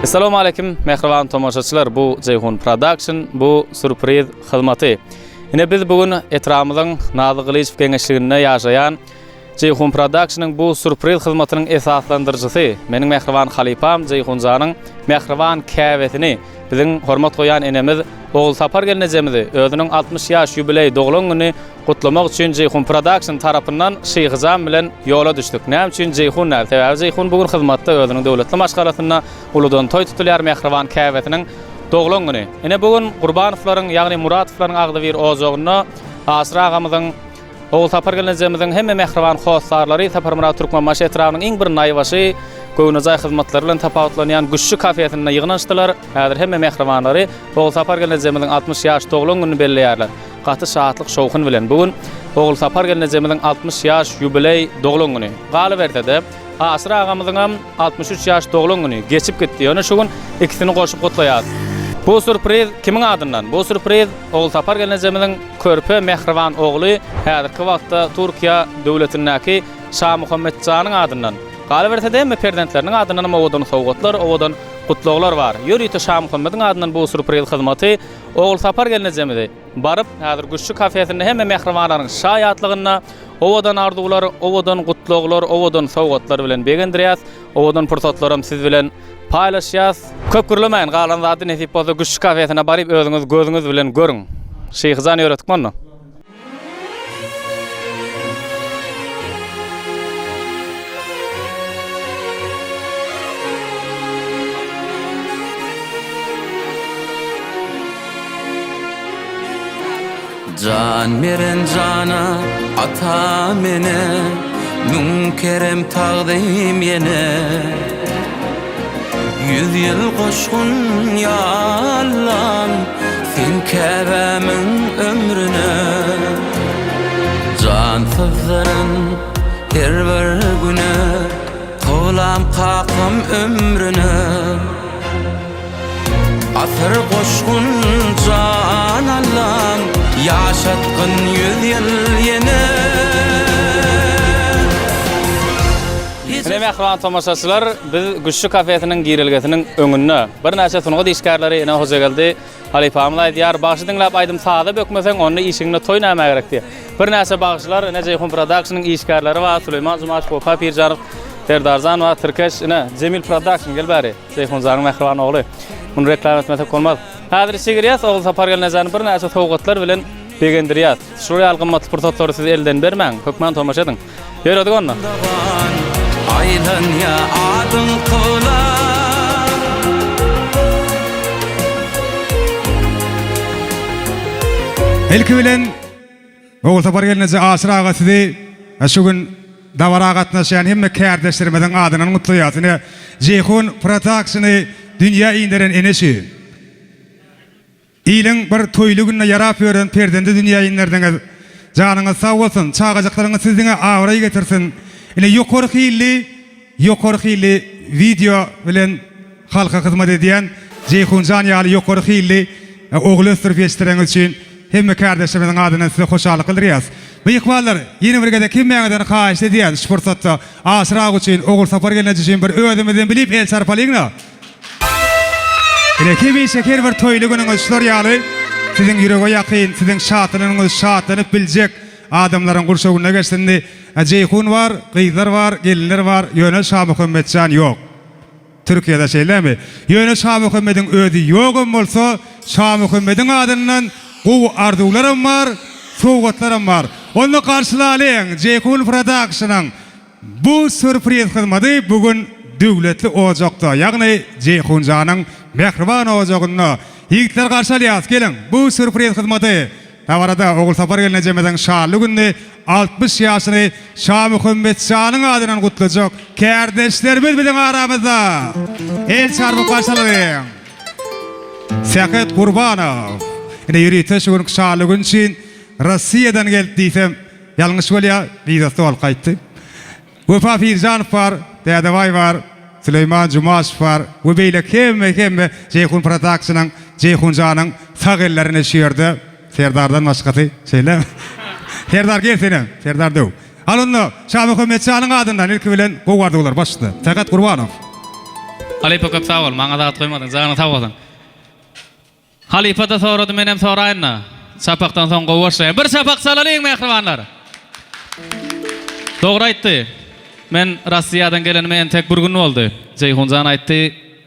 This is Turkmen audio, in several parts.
Essalamu aleýkum mähriban tomaşaçylar bu Jeýhun Production bu sürpriz hyzmaty. Ine biz bu gün etrabymyzyň Nazly Gylyjow geňeşliginde ýaşaýan Jeýhun Productionyň bu sürpriz hyzmatynyň esaslandyryjysy, meniň mähriban halypam Jeýhunjanyň mähriban käbesini, biziň hormat goýýan enemiz Ogulsapar gelnejemizi özüniň 60 ýaş ýubileý doglan güni gutlamak üçin Jeýhun Production tarapyndan Şyhyjan bilen ýola düşdük. Näme üçin Jeýhun däl? Sebäbi Jeýhun bu gün hyzmatda özüniň döwletli maşgalasynda uludan toý tutulýar mähriban käbesiniň doglan güni. Ine bu gün Gurbanowlaryň ýagny Muratowlaryň agzybir ojagynda Aşyr agamyzyň Ogulsapar gelnejemiziň hemme mähriban hossarlary Saparmyrat Türkmenbaşy etrabynyň iň bir naýbaşy, göwnejaý hyzmatlary bilen tapawutlanýan Güşçi kafesinde ýygnanyşdylar. Häzir hemme mähribanlary Ogulsapar gelnejemiziň 60 ýaş doglan gününi belleýärler. Gaty şatlyk-şowhun bilen. Bu gün Ogulsapar gelnejemiziň 60 ýaş ýubileý doglan güni. Galyberse-de, Aşyr agamyzyňam 63 ýaş doglan güni geçip gitdi. Ýöne şu gün ikisini goşup gutlaýas. Bu sürpriz kimiň adyndan? Bu sürpriz Ogulsapar gelnejemiziň körpe mähriban ogly, häzirki wagtda Türkiýe döwletindäki Şamuhammetjanyň adyndan. Galyberse-de hemme perzentleriniň adyndanam owadan sowgatlar, owadan gutlaglar bar. Ýörite Şamuhammediň adyndan bu sürpriz hyzmaty Ogulsapar gelnejemizi baryp, häzir Guşçy kafesinde hemme mähribanlaryň şaýatlygynda owadan arzuwlar, owadan gutlaglar, owadan sowgatlar bilen begendirýäs. Owadan pursatlaram siz bilen paýlaşýas. Köp gürlemäýin, galan zady nesip bolsa Guşçy kafesine baryp özüňiz gözüňiz bilen görüň. Şyhyjan ýöretdik onda. Jan beren jana, atam-ene, Müň kerem tagzym ýene. Ýüz ýyl goşgun, ýa Allam, Sen käbämiň ömrüne. Jan syzdyran her bir güne, Kylam kakam ömrüne. Asyr goşgun jan Allam, Ýaşatgyn ýüz ýyl ýene. Ine mähriban tomaşaçylar, biz Güşçi kafesiniň girelgesiniň öňünde. Birnäçe sungat işgärleri ine Hojageldi halypamyz aýdýar, bagşy diňläp aýdym saza bökmeseň, onda işigiňde toý nämä gerek diýýär. Birnäçe bagşylar ine Jeýhun Productionyň işgärleri bar, Süleýman Jumaşow, Wepa Pirjanow, Serdarjan bar, Tirkeş, ine Jemil Production gel bäri. Jeýhunjanyň mähriban ogly. Muny reklama etmesek bolmaz. Häzir işe girýäs, Ogulsapar gelnejäni birnäçe sowgatlar bilen begendirýäs. Şular ýaly gymmatly pursatlary siz elden bermäň, hökman tomaşa ediň. Ýöredik onda. Aýlanýa adyň kyla. Ilki bilen Ogulsapar gelneje Aşyr aga sizi şu gün dabara gatnaşýan hemme kärdeşlerimiziň adyndan gutlaýas. Ine Jeýhun Production-y dünýä inderen ene şu. Iliň bir toýly gününe ýarap ýören perzendi dünýä inderdiňiz. Janyňyz sag bolsun, çagajyklaryňyz siz diňe abraý getirsin. Ine ýokary hilli ýokary hilli wideo bilen halka hyzmat edýän Jeýhunjan ýaly ýokary hilli ogul ösdürip ýetişdireniňiz üçin hemme kärdeşlerimiziň adyndan size hoşallyk bildirýäs. Myhmanlar, ýene bir gezek hemmäňizden haýyşt edýän şu pursatda Aşyr aga üçin, Ogulsapar gelneje üçin bir özümizden bilip el çarpalyňda. Ine, hemişe her bir toýly günüňiz şular ýaly siziň ýürege ýakyn, siziň şatlanyňyz şatlanyp biljek adamlaryň gurşawynda geçsin. Indi Jeýhun bar, gyzlar bar, gelinler bar, ýöne Şamuhammetjan ýok. Türkiýede şeýlemi? Ýöne Şamuhammediň özi ýogam bolsa, Şamuhammediň adyndan gowy arzuwlaram bar, sowgatlaram bar. Onda garşylalyň Jeýhun Productionyň Bu sürpriz hyzmady bu gün döwletli ojakda, ýagny Jeýhunjanyň mähriban ojagynda ýigitler garşy alýas. Geliň, bu sürpriz hyzmady dabarada Ogulsapar gelnejemiziň şanly gününi, 60 ýaşyny Şamuhammetjanyň adyndan gutlajak kärdeşlerimiz biziň aramyzda. El çarpyp garşy alalyň. Sähet Gurbanow. Ine ýörite şu günki şanly gün üçin Rossiýadan geldi diýsem, Ýalňyş bolýa, wizasy doly gaýtdy. Wepa Pirjanow bar, Dädebaý bar, Süleýman Jumaşow bar we beýleki hemme hemme Jeýhun Productionyň, Jeýhunjanyň sag ellerine şu ýerde Serdardan başgasy, şeýlemi? Serdar gel senem, Serdar döw. Al onda Şamuhammetjanyň adyndan ilki bilen gowy arzuwlar başda. Sähet Gurbanow. Halypa köp sag bol, maňa zat goýmadyň, janyň sag bolsun. Halypa-da sorady, menem soraýyn-da. Çapakdan soň gowy başlaýar. Bir çapak çalalyň, mähribanlar! Dogry aýtdy. Men Rossiýadan gelenime entek bir gün boldy. Jeýhun jan aýtdy,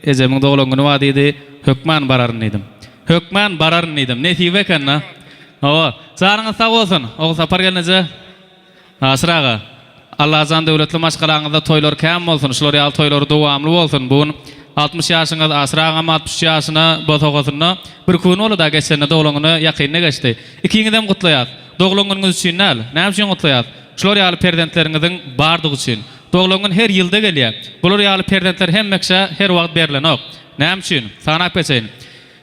ejemiň doglan güni bar diýdi, hökman bararyn diýdim. Hökman bararyn diýdim. Nesibe eken-da. Hawa. Janyňyz sag bolsun, Ogulsapar gelneje. Aşyr aga, Allajan döwletli maşgalaňyzda toýlar kän bolsun, şular ýaly toýlar dowamly bolsun. Bu gün 60 ýaşyňyz, Aşyr agam 63 ýaşyna bosagasynda bir gün boldy-da geçende doglan güni ýakynda geçdi. Ikiňizem gutlaýas. Doglan günüňiz üçin däl. Näme üçin gutlaýas? Şular ýaly perzentleriňiziň bardygy üçin. Doglan gün her ýylda gelýär. Bular ýaly perzentler hemme kişä her wagt berlenok. Näme üçin? Sanap geçeýin.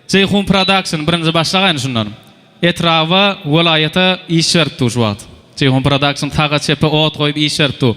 Jeýhun Production birinji başlagaýyn şundan. Etraba, welaýata iş berip dur şu wagt. Jeýhun Production saga çepe ot goýup iş berip dur.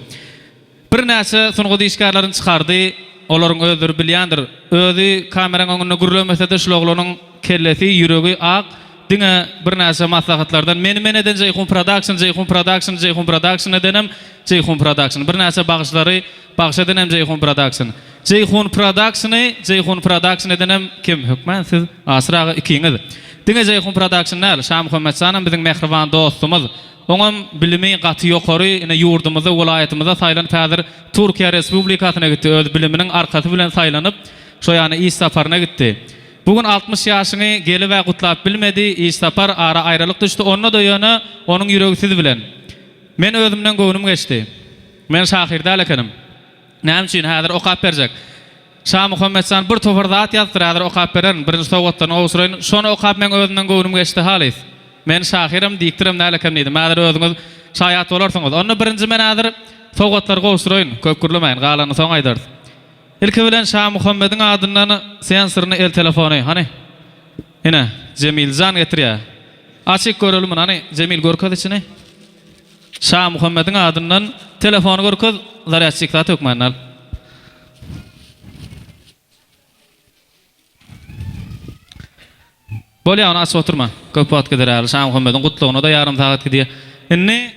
Birnäçe sungat işgärlerini çykardy. Olaryň özleri bilýändir. Özi kameraň öňünde gürlemese-de şul oglanyň kellesi, ýüregi ak. Diňe birnäçe maslahatlardan meni men eden Jeýhun Production, Jeýhun Production, Jeýhun Production edenem Jeýhun Production. Birnäçe bagşylary bagş edenem Jeýhun Production. Jeýhun Productiony Jeýhun Production edenem kim? Hökmän siz Aşyr aga ikiňiz. Diňe Jeýhun Production däl, Şamuhammetjanam biziň mähriban dostumyz. Oňam bilimi gaty ýokary, ine ýurdumyzda, welaýatymyzda saýlanyp häzir Türkiýe Respublikasyna gitdi, öz biliminiň arkasy bilen saýlanyp şo ýana iş saparyna gitdi. Bu gün 60 ýaşyňy gelib-ä gutlap bilmedi, iş sapar, ara aýralyk düşdi, onda-da ýöne onuň ýüregi siz bilen. Men özümden göwnüm geçdi. Men şahyr däl ekenim. Näme üçin? Häzir okap berjek. Şamuhammetjan bir topar zat ýazypdyr, häzir okap bererin. Birinji sowgatlaryny gowşuraýyn. Şony okap meň özümden göwnüm geçdi halys. Men şahyram, diktoram däl ekenim diýdim. Häzir özüňiz şaýat bolarsyňyz. Onda birinji men häzir sowgatlary gowşuraýyn. Köp gürlemäýin, galanyny soň aýdarys. Ilki bilen Şamuhammediň adyndan sensorny el telefony. Hany? Ine, Jemiljan getirýär. Açyk göreli muny. Hany, Jemil görkez içini. Şamuhammediň adyndan telefony görkez zarýadçik zat hökmany al. Bolýa ony açyp oturma. Köp wagt gider ýaly. Şamuhammediň gutlagyna-da ýarym sagat gidýär. Indi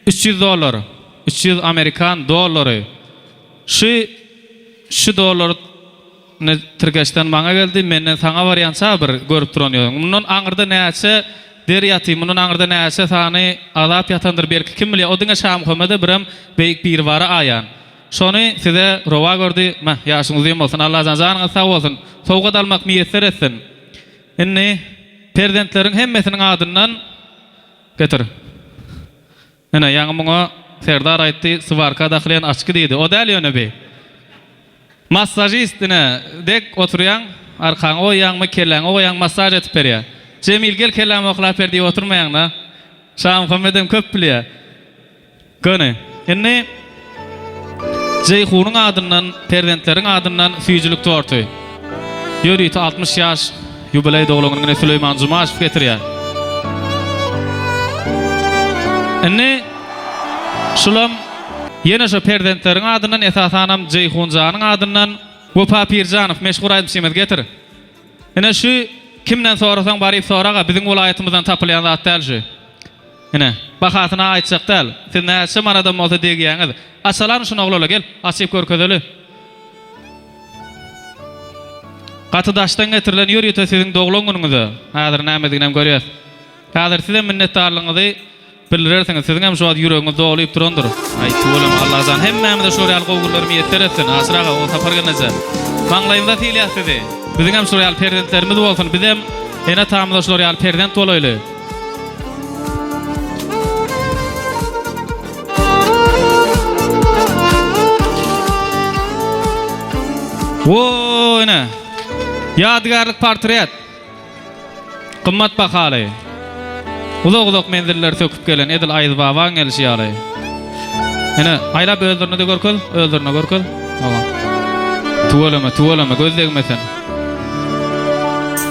300 dollar. 300 amerikan dollary. Şu şu dollar Indi tirkeşden maňa geldi, menden saňa barýança bir görüp duran ýok. Mundan aňyrda näçe der ýaty, mundan aňyrda näçe sany azap ýatandyr belki kim bilýär. O diňe Şamuhammede birem beýik Biribara aýan. Şony size rowa gördi. Meh, ýaşyň uzyn bolsun, Allajan janyňyz sag bolsun. Sowgat almak miýesser etsin. Indi perzentleriň hemmesiniň adyndan getir. Ine, ýaňy muňa Serdar aýtdy, swarka dakylýan açki diýdi. O däl ýöne bi. Massažist ine, dek oturýaň, arkaňy goýýaňmy, kelläňi goýýaň, massaž edip berýär. Jemil gel kellämi oklap ber diýip oturmaýaň-da. Şamuhammedem köp bilýär. Göni. Indi Jeýhunyň adyndan, perzentleriň adyndan süýjülik torty. Ýörite 60 ýaş ýubileý doglan gününe Süleýman Jumaşew getirýär. Indi şulam ýene şo perzentleriň adyndan, esasanam Jeýhun janyň adyndan Wepa Pirjanow, meşhur aýdymçymyz getir. Ine şu kimden sorasaň baryp soraga, biziň welaýatymyzdan tapylýan zat däl şu. Ine, bahasyny aýtjak däl. Siz näçe manadam bolsa degýäňiz. Açalarmy şuny oglala, gel, açyp görkezeli. Gaty daşdan getirilen ýörite siziň doglan günüňize. Häzir nämediginem görýäs. Häzir sizem minnetdarlygyňyzy bildirersiňiz. Siziňem şu wagt ýüregiňiz dolup durandyr. Aý, tüweleme, Allajan hemmämize şular ýaly gowy günleri miýesser etsin. Aşyr aga, Ogulsapar gelneje. Maňlaýymyza sylýas sizi. Biziňem şular ýaly perzentlerimiz bolsun. Bizem ene-atamyza şular ýaly perzent bolaýly. Wo, ine. Ýadygärlik portret. Gymmat bahaly. Uzak-uzak menzilleri söküp gelen edil Aýaz babaň gelşi ýaly. Ine, aýlap özlerine-de görkez, özlerine görkez. Hawa. Tüweleme, tüweleme, göz degmesin.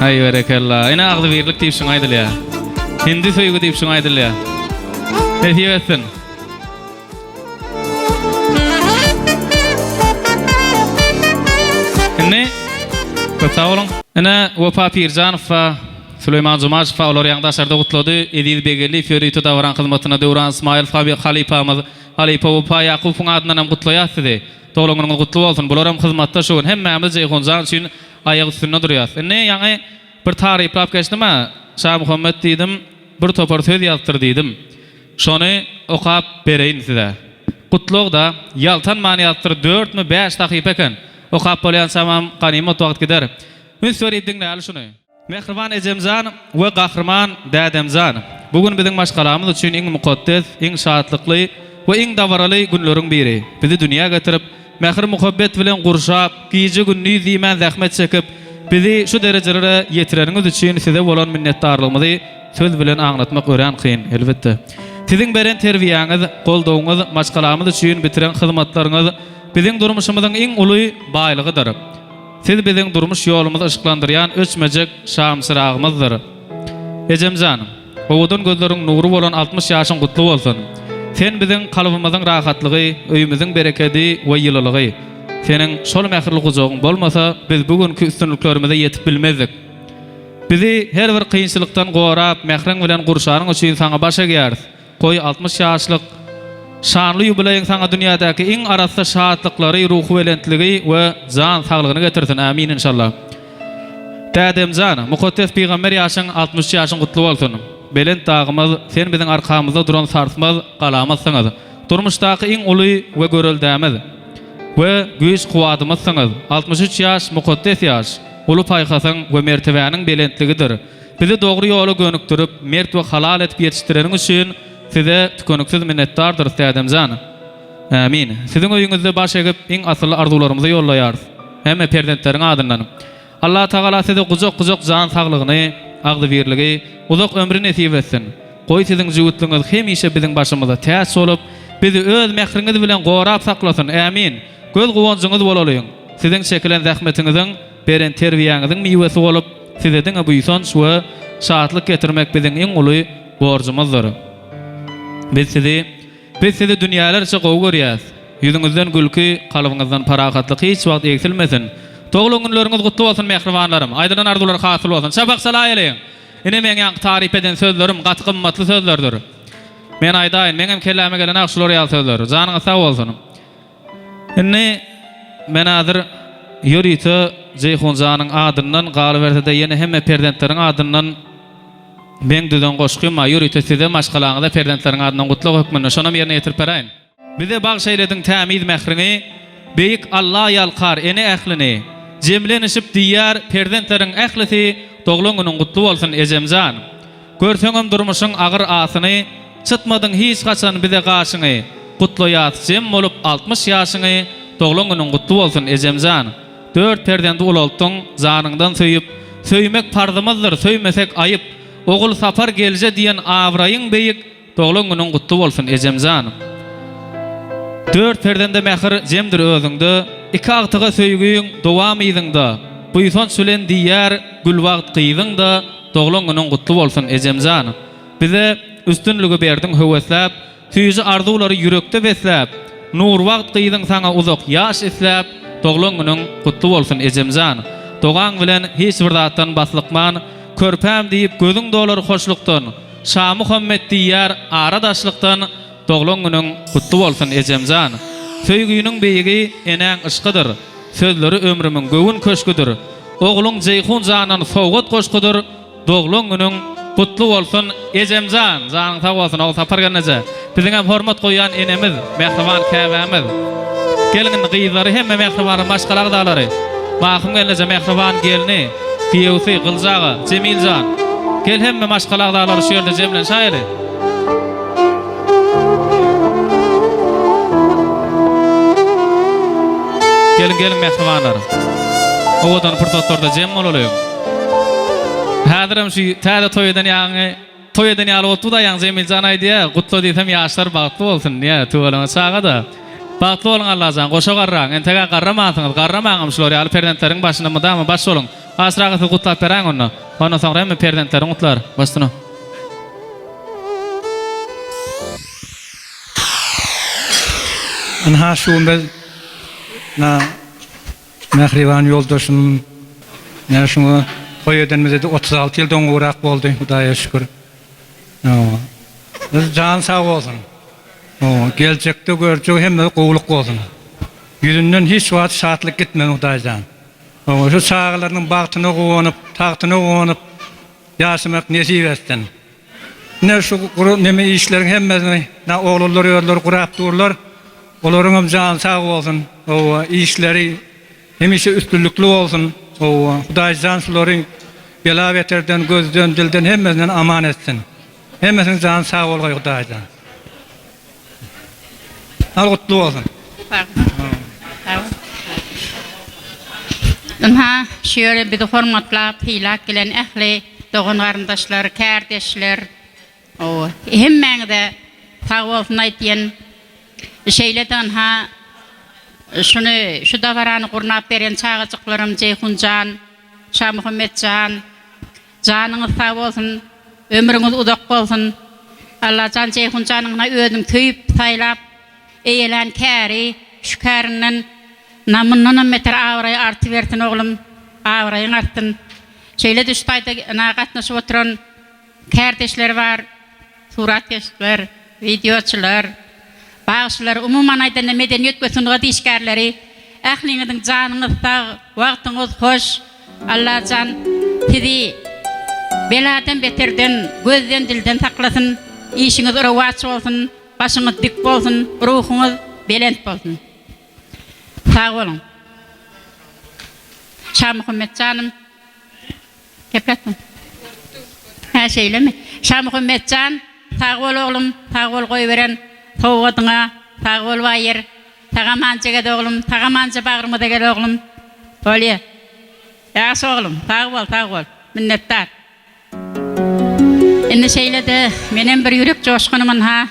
Aý berekella. Ine agzybirlik diýip şuňa aýdylýar. Hindi söýgi diýip şuňa aýdylýar. Nesip etsin. Indi köp sag boluň. Ine Wepa Pirjanow we Süleýman Jumaşow olar ýaňy daşarda gutlady. Eziz Begelliýew ýörite dabaraň hyzmatynda Döwran Ysmaýylow halypamyz. Halypa Wepa Ýakubowyň adyndan hem gutlaýas sizi. Doglan günüňiz gutly bolsun. Bularam hyzmatda şu gün. Hemmämiz Jeýhun jan üçin aýak üstünde durýas. Indi ýaňy bir taryplap geçdim-ä, Şamuhammet diýdim, bir topar söz ýazypdyr diýdim. Şony okap bereýin size. Gutlag-da, ýaltanman ýazypdyr, dörtmi, bäş sahypa eken. Okap bolýançamam ganymat wagt gider. Üns berip diňläli şuny. Mähriban ejemjan we gahryman dädemjan! Bu gün biziň maşgalamyz üçin iň mukaddes, iň şatlykly we iň dabaraly günleriň biri. Bizi dünýä getirip, mähir-muhabbet bilen gurşap, gije-gündiz diýmän zähmet çekip, bizi şu derejelere ýetireniňiz üçin size bolan minnetdarlygymyzy söz bilen aňlatmak örän kyn, elbetde. Siziň beren terbiýäňiz, goldawyňyz, maşgalamyz üçin bitiren hyzmatlaryňyz biziň durmuşymyzyň iň uly baýlygydyr. Siz biziň durmuş ýolumyzy yşyklandyrýan öçmejek şamçyragymyzdyr. Ejemjan, owadan gözleriň nury bolan 60 ýaşyň gutly bolsun! Sen biziň kalbymyzyň rahatlygy, öýümiziň berekedi we ýylylygy. Seniň şol mähirli gujagyň bolmasa, biz bu günki üstünliklerimize ýetip bilmezdik. Bizi her bir kynçylykdan gorap, mähriň bilen gurşanyň üçin saňa baş egýäris. Goý, 60 ýaşlyk şanly ýubileýiň saňa dünýädäki iň arassa şatlyklary, ruhubelentligi we jan saglygyny getirsin. Ämin inşallah. Dädemjan, mukaddes pygamber ýaşyň 63 ýaşyň gutly bolsun. Belent dagymyz, sen biziň arkamyzda duran sarsmaz galamyzsyňyz. Durmuşdaky iň uly we göreldämiz we güýç-kuwwadymyzsyňyz. 63 ýaş mukaddes ýaş, uly paýhasyň we mertebäniň belentligidir. Bizi dogry ýola gönükdirip, mert we halal edip ýetişdireniň üçin Size tükeniksiz minnetdardyrys, dädemjan. Ämin. Siziň öýüňizde baş egip, iň asylly arzuwlarymyzy ýollaýarys. Hemme perzentleriň adyndan. Allatagala size gujak-gujak jan saglygyny, agzybirligi, uzak ömri nesip etsin. Goý siziň jübütligiňiz hemişe biziň başymyza täç bolup, bizi öz mähriňiz bilen gorap saklasyn. Ämin. Göz guwanjyňyz bolalyň. Siziň çekilen zähmetiňiziň Beren terbiýäňiziň miwesi bolup, size diňe buýsanç we şatlyk getirmek biziň iň uly borjumyzdyr. Biz sizi Biz sizi dünýälerçe gowy görýäs. Ýüzüňizden gülki, kalbyňyzdan parahatlyk hiç wagt egsilmesin. Doglan günleriňiz gutly bolsun mähribanlarym! Aýdylan arzuwlar hasyl bolsun! Çapak çalaýalyň! Ine meň ýaňky taryp eden sözlerim gaty gymmatly sözlerdir. Men aýdaýyn, meňem kelläme gelenak şular ýaly sözler. Janyňyz sag bolsun! Indi men häzir ýörite Jeýhun janyň adyndan, galyberse-de ýene hemme perzentleriň adyndan meň düzen goşgym bar. Ýörite size, maşgalaňyza, perzentleriň adyndan gutlag hökmünde şonam ýerine ýetirip beräýin. Bize bagş eýlediň tämiz mähriňi, Beýik Alla ýalkar ene ählini. Jemlenişip diýýär perzentleriň ählisi Doglan günüň gutly bolsun ejemjan. Görseňem durmuşyň agyr asyny, Çytmadyň hiç haçan bize gaşyňy, Gutlaýas jem bolup 60 ýaşyňy, Doglan günüň gutly bolsun ejemjan. Dört perzendi ulaltdyň, janyňdan söýüp, Söýmek parzymyzdyr, söýmesek aýyp. Ogulsapar gelje diýen abraýyň beýik, Doglan günüň gutly bolsun ejemjan. Dört perzende mähir jemdir özüňde, Iki agtyga söýgüň dowam yzyňda, Buýsanç bilen diýýär Gülbagt gyzyň-da, Doglan günüň gutly bolsun ejemjan. Bize üstünligi berdiň höwesläp, Süýji arzuwlary ýürekde besläp, Nurbagt gyzyň saňa uzak ýaş isläp, Doglan günüň gutly bolsun ejemjan. Dogaň bilen hiç bir zatdan baslykman, Körpäm diýip gözüň dolar hoşlukdan, Şamuhammet diýýär ara daşlykdan, Doglan günüň gutly bolsun ejemjan. Söýginiň beýigi enäň yşkydyr, Sözleri ömrümiň göwün köşgüdir. Ogluň Jeýhun jandan sowgat goşgudyr, Doglan günüň gutly bolsun ejemjan janyň sag bolsun Ogulsapar gelneje biziňem hormat goýýan enemiz mähriban käbämiz geliň indi gyzlary hemme mähribanlar maşgala agzalary Mahym gelneje mähriban gelni giýewsi Gylyç aga Jemiljan gel hemme maşgala agzalary şu ýerde jemlenşaýeli. Geliň geliň mähribanlar. Owadan pursatlarda jem bolalyň. Häzirem şu täze toý eden ýaňy toý eden ýaly bolup dur-da ýaňy Jemiljan aýdýa, gutla diýsem ýaşlar bagtly bolsun diýýä, tüweleme çaga-da. Bagtly boluň Allajan, goşa garraň, entegä garramansyňyz, garramaňam şular ýaly perzentleriň başynda mydama baş boluň. Aşyr aga siz gutlap beräýiň onda. Ondan soňra hemme perzentleriň gutlar. Başyna. Ynha şu gün biz na mähriban ýoldaşym ine şuňa toý edenimize-de 36 ýyldan gowrak boldy, Hudaýa şükür. Biz jan sag bolsun. Geljekde görjegi hemme gowulyk bolsun. Ýüzünden hiç wagt şatlyk gitmesin Hudaýjan. Şu çagalarynyň bagtyna guwanyp, tagtyna guwanyp ýaşamak nesip etsin. Ine şu neme işleriň hemmesini na oglanlar özleri gurap durlar. Olaryňam jany sag bolsun. Hawa, işleri hemişe üstünlikli bolsun. Hawa, Hudaýjan şulary bela-beterden, gözden, dilden hemmesinden aman etsin. Hemmesiniň jany sag bolgaý Hudaýjan. Al gutly bolsun. Sag bol. Sag bol. Ynha, şu ýere bizi hormatlap, sylap gelen ähli dogan-garyndaşlar, kärdeşler, hawa, hemmäňize sag bolsun aýtýan. Şeýle-de ynha, şuny, şu dabarany gurnap beren çagajyklarym Jeýhun jan, Şamuhammet jan, Janyňyz sag bolsun, ömrüňiz uzak bolsun. Allajan Jeýhun janyňyna özüniň söýüp, saýlap eýelän käri, şu kärinden na mundanam beter abraýy artybersin oglum, abraýyň artsyn. Şeýle-de şu taýda na gatnaşyp oturan kärdeşler bar. Suratkeşler, wideoçylar, bagşylar, umuman aýdanda medeniýet we sungat işgärleri ähliňiziň janyňyz sag, wagtyňyz hoş, Allajan sizi beladan beterden, gözden dilden saklasyn, işiňiz rowaç bolsun, başyňyz dik bolsun, ruhuňyz belent bolsun. Sag boluň. Şamuhammet janym. Gepletme. Hä şeýlemi? Şamuhammet jan, sag bol oglum, sag bol goýberen sowgadyňa, sag bol baýyr. Sag-amanja gez oglum, sag-amanja bagrymyza gel oglum. Bolýa. Ýagşy oglum, sag bol, sag bol. Minnetdar. Indi şeýle-de menem bir ýürek joşgunym ynha.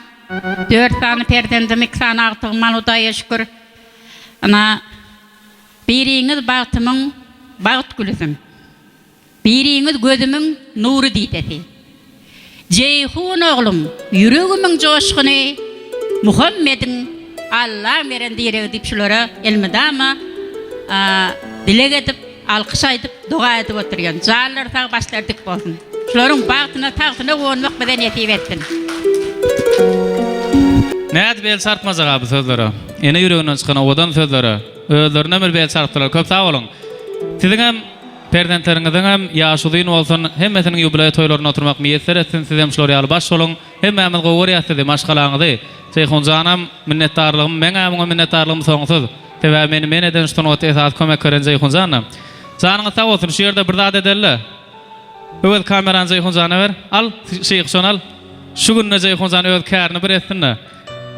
Dört sany perzendim, iki sany agtygym bar Hudaýa şükür. Ynha, Biriňiz bagtymyň bagt gülüsiň. Biriňiz gözümiň nury didesi. Jeýhun oglum, ýüregimiň joşguny, Muhammediň Allaň beren diregi diýip şulara elmydama dileg edip, alkyş aýdyp, doga edip oturýan. Janlary sag, başlary dik bolsun. Şularyň bagtyna, tagtyna gonmak bize nesip etsin. Nädip el çarpmajak-a bu sözlere? Ene ýüreginden çykan owadan sözlere. Özlerinem bir bel çarpdylar. Köp sag boluň. Siziňem, perzentleriňiziňem ýaşy uzyn bolsun. Hemmesiniň ýubileý toýlarynda oturmak miýesser etsin. Sizem şular ýaly baş boluň. Hemmämiz gowy görýäs sizi, maşgalaňyzy. Jeýhunjanam minnetdarlygym, meň-ä muňa minnetdarlygym soňsuz. Sebäbi meni men eden şu sungatda esasy kömek beren Jeýhunjanda. Janyňyz sag bolsun. Şu ýerde bir zat edeli-le. Öwez kamerany Jeýhunjana ber. Al, Şyh, şony al. Şu günde Jeýhunjan öz kärini bir etsin-de.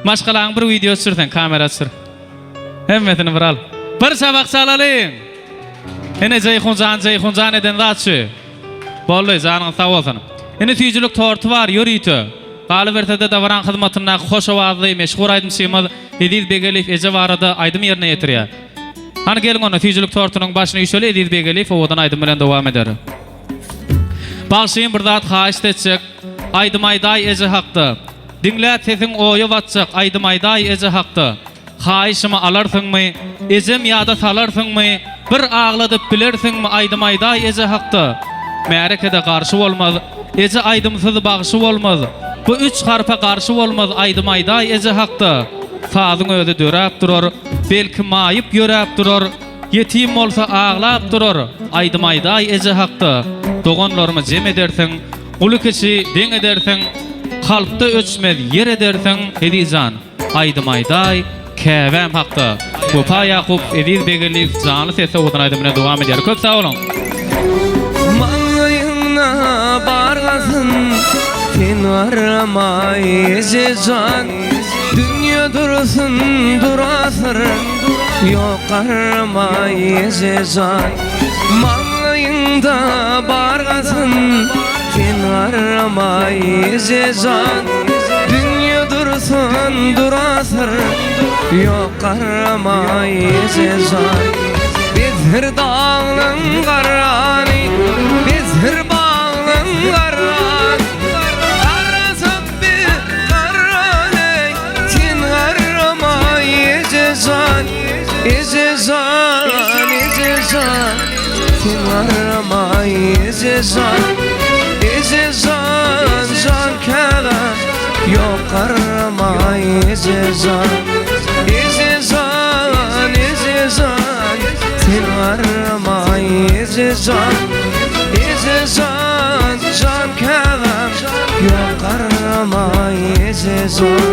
Maşgalaňy bir wideo düşür sen kamera düşür. Hemmesini bir al. Bir çabak çalalyň. Ine Jeýhun jan Jeýhun jan eden zat şu. Boldy janyňyz sag bolsun. Indi süýjülik torty bar ýörite. Galyberse-de dabaraň hyzmatyndaky hoş owazly meşhur aýdymçymyz Eziz Begeliýew eje barada aýdym ýerine ýetirýär. Hany geliň onda süýjülik tortunyň başyny üýşeli Eziz Begeliýew owadan aýdym bilen dowam eder. Bagşym bir zat haýyşt etjek. Aýdym aýdaý eje hakda. Diňläp sesiň oýa batjak aýdym aýdaý eje hakda. Haýyşymy alarsyňmy, ejem ýada salarsyňmy, bir agladyp bilersiňmi aýdym aýdaý eje hakda. Märekede garşy bolmaz, eje aýdymsyz bagşy bolmaz, bu üç harpa garşy bolmaz aýdym aýdaý eje hakda. Sazyň özi döräp durar, belki maýyp ýöräp durar, ýetim bolsa aglap durar aýdym aýdaý eje hakda. Doganlarymy jem edersiň, Uly-kiçi deň edersiň, Kalpda öçmez ýer edersiň, Eziz jan, aýdym aýdaý, Käbäm hakda. Wepa Ýakup, Eziz Begeliýew janly sesde owadan aýdym bilen dowam edýär. Köp sag boluň! Maňlaýyňda bar galsyn, sen garramaý eje jan. Dünýe dursun durasyr, ýok garramaý eje jan. Maňlaýyňda bar galsyn, sen garramaý eje jan. Dünýe dursun durasyr, ýok garramaý eje jan. Bezhir daglaň garrany, bezhir baglaň garrany. Garrasam bir garrany, sen garramaý eje jan. Eje jan, eje jan, sen garramaý eje jan. Eje jan, jan käbäm, ýok garramaý eje. Eje jan Eje jan Eje jan Sen garramaý eje jan Eje jan Jan käbäm Ýok garramaý eje jan.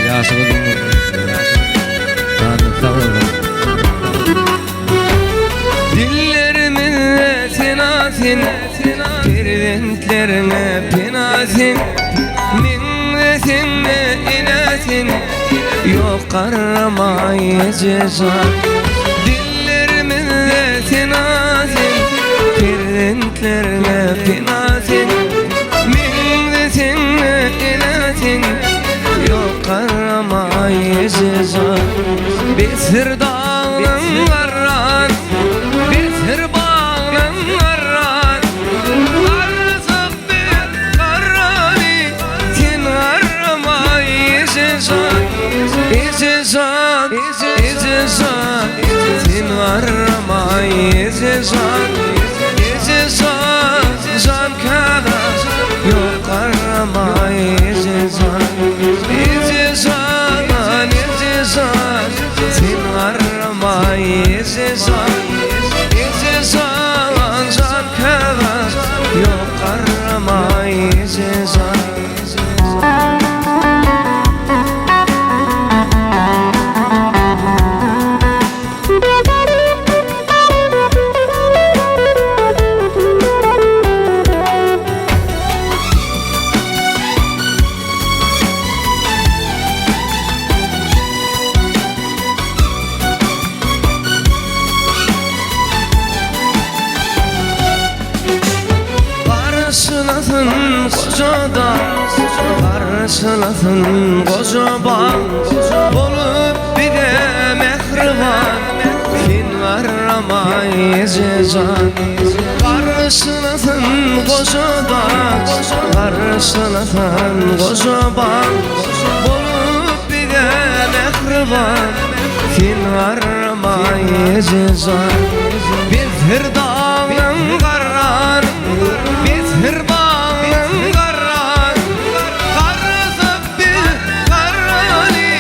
Ýaşyňyz uzyn bolsun. Janyňyz sag bolsun. Dillerimize sena sen, Perzentleriňe pena sen, Meňzeseň-de enä sen, Ýok garramaý eje jan. Dillerimize sena sen, Perzentleriňe pena sen, Meňzeseň-de enä sen, Ýok garramaý eje jan. Besir daglaň garran, Besir baglaň garran, Garrysyp bir garrany, Sen garramaý eje jan, Eje jan, eje jan, Sen garramaý eje jan, Eje jan, jan käbäm, Ýok garramaý eje jan, Eje jan, eje jan, Sen garramaý eje jan, Eje jan, jan käbäm, Ýok garramaý eje jan. Garşylasyn goja dag, Garşylasyn goja bag, Bolup bize mähriban, Sen garramaý eje jan. Garşylasyn goja dag, Garşylasyn goja bag, Bolup bize mähriban, Sen garramaý eje jan. Biz her daglaň garran, Biz her baglaň garran, Garrasak biz garraly,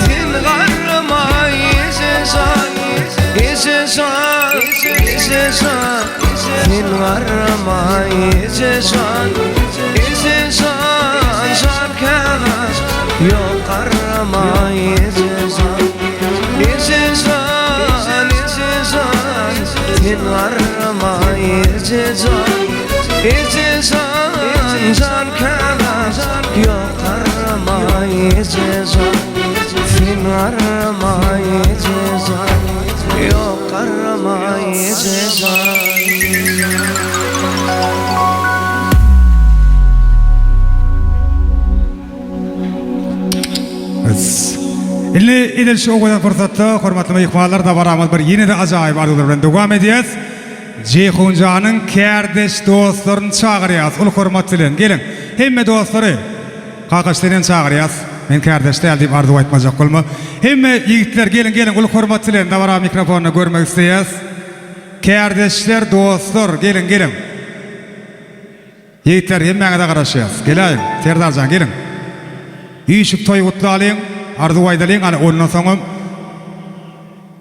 Sen garramaý eje jan, Eje jan, eje jan, Sen garramaý eje jan, Eje jan, jan käbäm, Ýok garramaý eje jan, Eje jan, eje jan, Sen garramaý eje jan, Eje jan, jan käbäm, Ýok garramaý eje jan, Sen garramaý eje jan, Ýok garramaý eje jan. Indi edil şu owadan pursatda hormatly myhmanlar dabaramyz bir ýene-de ajaýyp arzuwlar bilen dowam edýäs. Jeýhunjanyň kärdeş dostlaryny çagyrýas uly hormat bilen. Geliň, hemme dostlary! Kakaş senem çagyrýas. Men kärdeş däl diýip arzuw aýtmajak bolma. Hemme ýigitler geliň geliň uly hormat bilen dabara mikrofonynda görmek isleýäs. Kärdeşler dostlar geliň geliň. Ýigitler hemmäňize garaşýas. Geläýiň, Serdarjan geliň. Üýşüp toý gutlalyň, arzuw aýdalyň, ana ondan soňam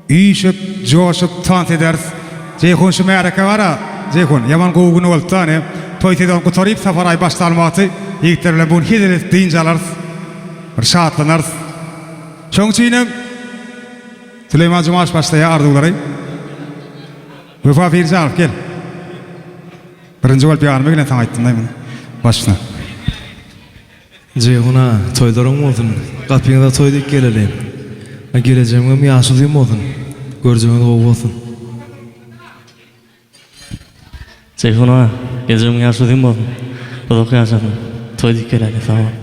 üýşüp, joşup tans ederis. Jeýhun şu märeke bar-a, Jeýhun, ýaman gowy gün bolupdy hany. Toý sezon gutaryp, sapar aýy başlan wagty ýigitler bilen bu gün hezil edip dynç alarys. Bir şatlanarys. Şoň üçinem Süleýman Jumaşow başlaýar arzuwlary. Wepa Pirjanow gel. Birinji bolup ýanyma gelen saňa aýtdym daý muny. Başyna. Jeýhun aga, toýlaryň bolsun. Gapyňyza toý diýip geleli. Gelejegiňem ýaşy uzyn bolsun. Görjegiňiz gowy bolsun. Jeýhun aga, gelejegiň ýaşy uzyn bolsun. Uzak ýaşasyn. Toý diýip geläli. Sag bol.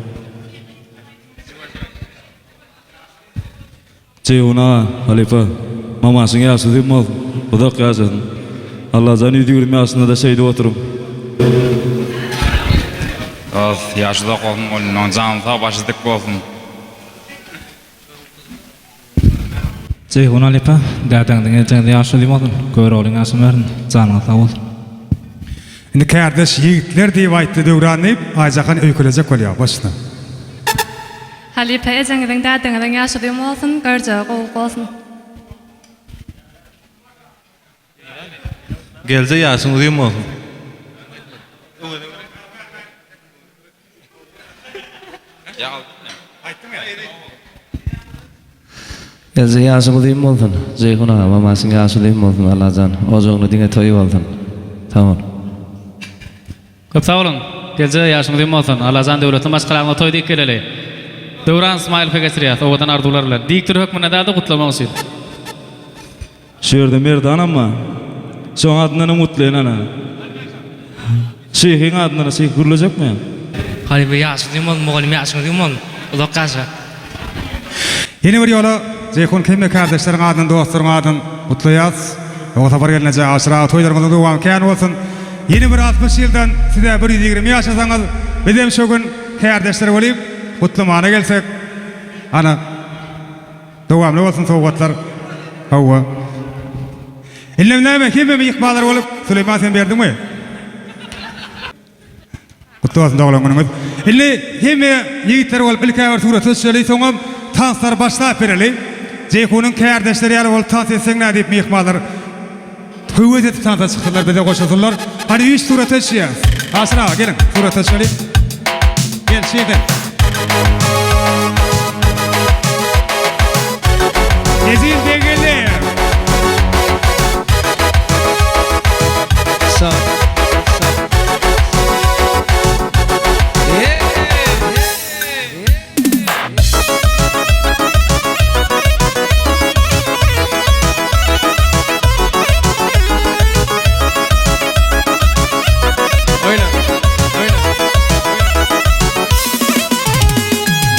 Jeýhun aga, halypa, mamaşyň ýaşy uzyn bolsun, uzak ýaşasyn. Allajan 120 ýaşynda-da şeýdip oturyň. Dost, ýaşy uzak bolsun golundan jany sag başy dik bolsun. Jeýhun halypa, dädeňiziň ejeňiziň ýaşy uzyn bolsun, Göroglyň ýaşyny bersin, janyňyz sag bolsun. Indi kärdeş ýigitler diýip aýtdy Döwran diýip, Aýjahan öýkelejek bolýar başyna. Halypa ejeňiziň dädeňiziň ýaşy uzyn bolsun, görjegi gowulyk bolsun. Gelje ýaşyň uzyn bolsun. Gelje ýaşyň uzyn bolsun. Jeýhun aga mamasyň ýaşy uzyn bolsun Allajan ojagyňda diňe toý bolsun. Sag bol. Köp sag boluň. Gelje ýaşyň uzyn bolsun. Allajan döwletli maşgalaňyza toý diýip geleli. Döwran Smailowa geçirýäs owadan arzuwlar bilen. Diktor hökmünde dälde gutlamak üçin. Şu ýerde Merdanam bar. Şoň adyndanam gutlaýyn ana. Şyhyň adyndan şyh gürlejekmi? Halypa ýaşyň uzyn bolsun mugallym ýaşyň uzyn bolsun uzak ýaşa. Ýene bir ýola Jeýhun hemme kärdeşleriň adyndan dostlaryň adyndan gutlaýas. Oňa Sapar gelneje Aşyr aga toýlaryňyzyň dowamy kän bolsun. Ýene bir 60 ýyldan sizä 120 ýaşasaňyz bizem şo gün kärdeşler bolyp gutlamana gelsek ana Dowamly bolsun sowgatlar. Hawa. Indem näme hemme myhmanlar bolup Süleýman sen berdiňmi? Gutly bolsun doglan günüňiz. Indi hemme ýigitler bolup ilkä bir surata düşeli soňam tanslary başlap bereli. Jeýhunyň kärdeşleri ýaly bolup tans etseň nä diýip myhmanlar Höwes edip tansa çyksynlar bize goşulsynlar. Hany üç surata düşýäs. Aşyr aga geliň surata düşeliň. Gel şeýdip. Eziz Beggeldiýew. Sag.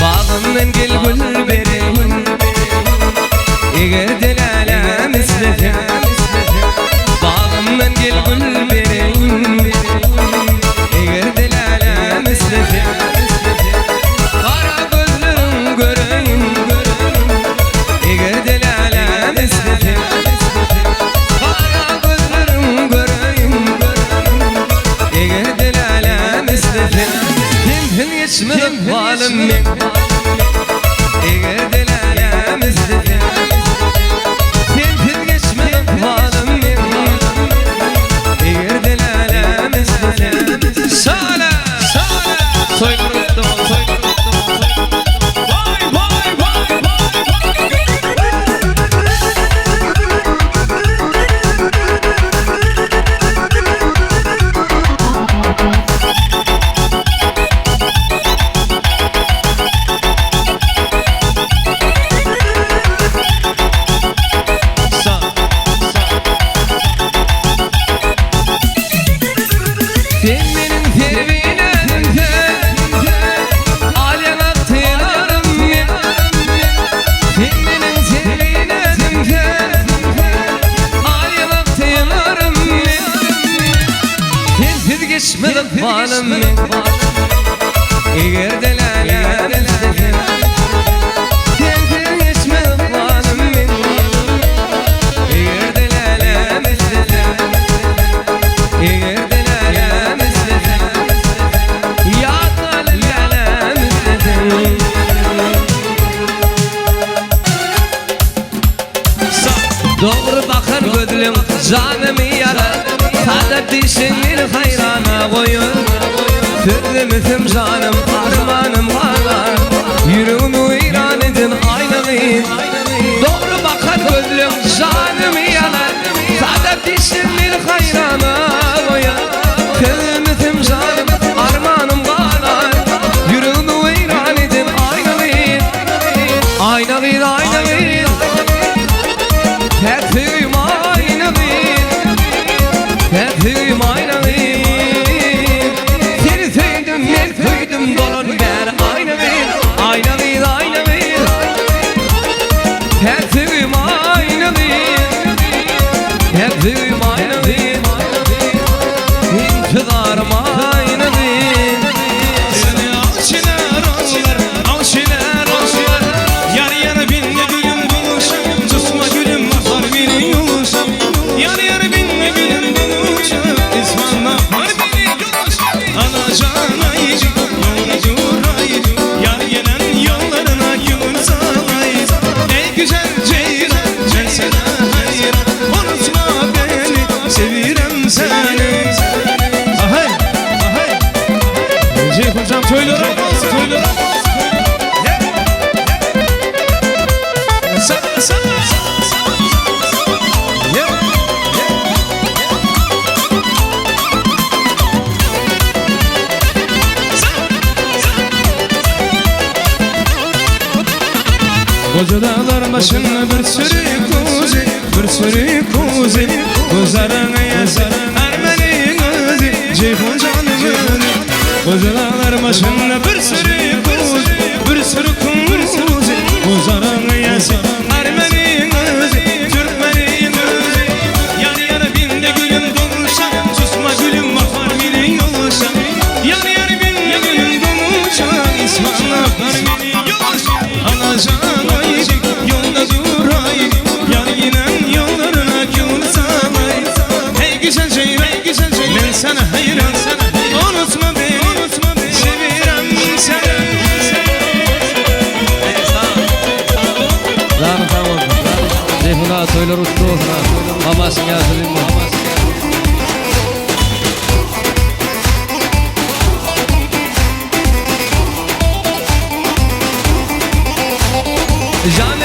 Bagymdan gel gül bereýin Eger-de läläm isleseň Bagymdan gel gül bereýin Eger-de läläm isleseň Gara gözleriň göreýin Eger-de läläm isleseň Gara gözleriň göreýin Eger-de läläm isleseň Sensiz geçmez ykbalym meň Eger-de läläm isleseň Sensiz geçmez ykbalym meň Eger-de läläm isleseň Şala! Toýlar gutly bolsun! Waý, waý, waý, waý, Sen meniň serwinemsiň, Al ýaňak synarym men. Sen meniň serwinemsiň, Al ýaňak synarym men. Sensiz geçmez ykbalym meň, Eger-de läläm isleseň. Sensiz geçmez ykbalym meň, Eger-de läläm isleseň. Eger-de läläm isleseň, Ýatla läläm isleseň. Dogry bakan gözleň janymy ýarar, Sada dişiň meni haýrana goýar. Sözlemesem janym armanym galar, Ýüregimi weýran eden aýna gyz. Dogry bakan gözleň janymy ýalar, Sada dişiň meni haýrana goýar. Sözlemesem janym armanym galar, Ýüregimi weýran eden aýna gyz. Aýna gyz, aýna gyz, Täk söýgim aýna gyz, Täk söýgim aýna gyz. Seni söýdüm, men söýdüm. Toýlaryň bolsun, toýlaryň bolsun. Goja daglar başynda bir süri kuzy, bir süri kuzy, Gözleriňe ýaşar Ermeniň özi, Jeýhun janyň özi. Goja daglar başynda bir süri kuzy, bir süri kuzy, Gözleriňe ýaşar Ermeniň özi, Türkmeniň özi. Ýar ýara bindi gülüm doluşa, Susma gülüm bakar meni ýoluşa. Ýar ýar bindi gülüm doluşa, Isman akar meni ýoluşa. Alajan aýdy, ýolda duraý, Ýar giden ýollaryna köňül salaý. Eý güzel jeýran, eý güzel jeýran, Men sana haýran, Unutma beni, unutma beni, Sewerem seni. Janyň sag bolsun. Jeýhun aga toýlar gutly bolsun aga. Mamaşyň ýaşy uzyn bolsun. Jan.